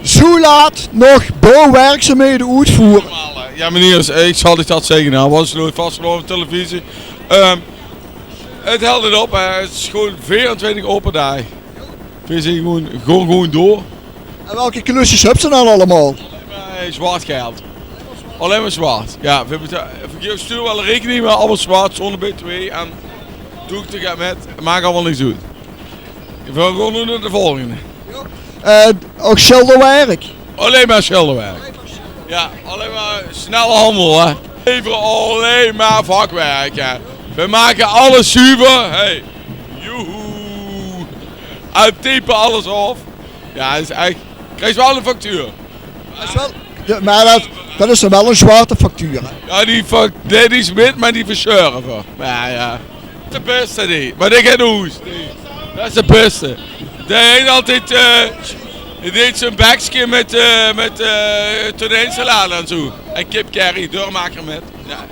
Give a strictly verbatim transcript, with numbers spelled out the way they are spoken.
Zoe laat nog bouwwerkzaamheden oetvoere. Ja, meneer, ich zal dich dat zègke, hè. Waas leuk vastgelaote op televisie. Ehm, 't Hèlt neet op, hè. 't Is gewoon veerentwintig ope daag. Veer zeen gewoon, gewoon, gewoon door. En welke klusjes höbs se dan allemaol? Allein mer zwart geld. Allein mer zwart. Ja, veer betaole, veer stuure waal 'n rekening, mer allemaol zwart, zónger B T W. En doe ich 't mit, maak allemaol niks oet. Veer gaon noe nao de volgende. Eh, ouch sjilderwerk? Allein mer sjilderwerk. Ja, allein mer snelle handel, hè. Levere allein mer vakwerk, hè. Veer make alles zuver. Hey, joehoe. En type alles aaf. Ja, 't is ech. Kriegs waal 'n factuur. Dat is wel, ja, mer dat, dat is dan wel 'n zwarte factuur, hè? Ja, die fac-, nee, die is mit, mer die versjurve. Mer ja. De bèste die. Mer die geit oes. Dat is de bèste. Dae haet altied, eh, dae deeg zoe'n bekske mit, eh, mit, eh, tonijnsalade en zoe. En kipcurry, dao maak 'r mit. Ja.